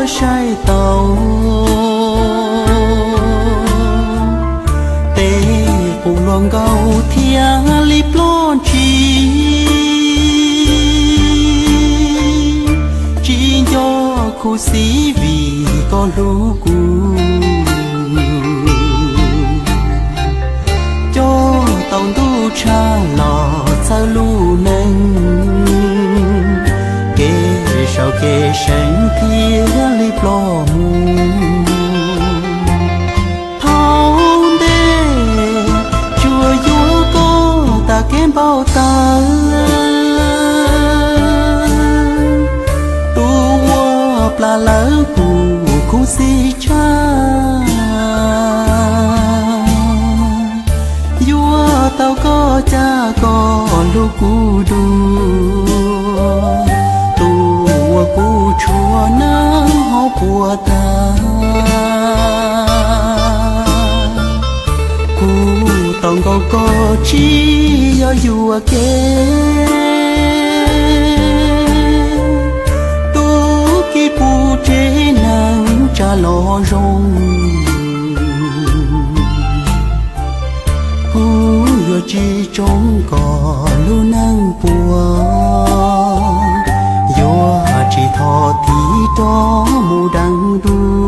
saib tau tej qub hluas nkauj thiab li ploj ntsis, tsis nco khuv xim vim koj hlub kuv. Coj tau ntuj tshaj los txhawb lub neej, kev sau kev seev thiaj li ploj mus. Thaum ntej tsuas yuav koj tas kev npau taws, tus uas plam lawv kuv khuv xim tshaj. Yuav tau koj cas koj hlub kuv dua, tus uas kuv tshua nawb ho puas tag. Kuv tau nkaus koj tsis yog yuam kev, tu kiv pub tsev neeg tsa los zoo. Kuv yuav tsis tsoo kom lub neej puas, yuav tsis thov tiv rov mus deev dua.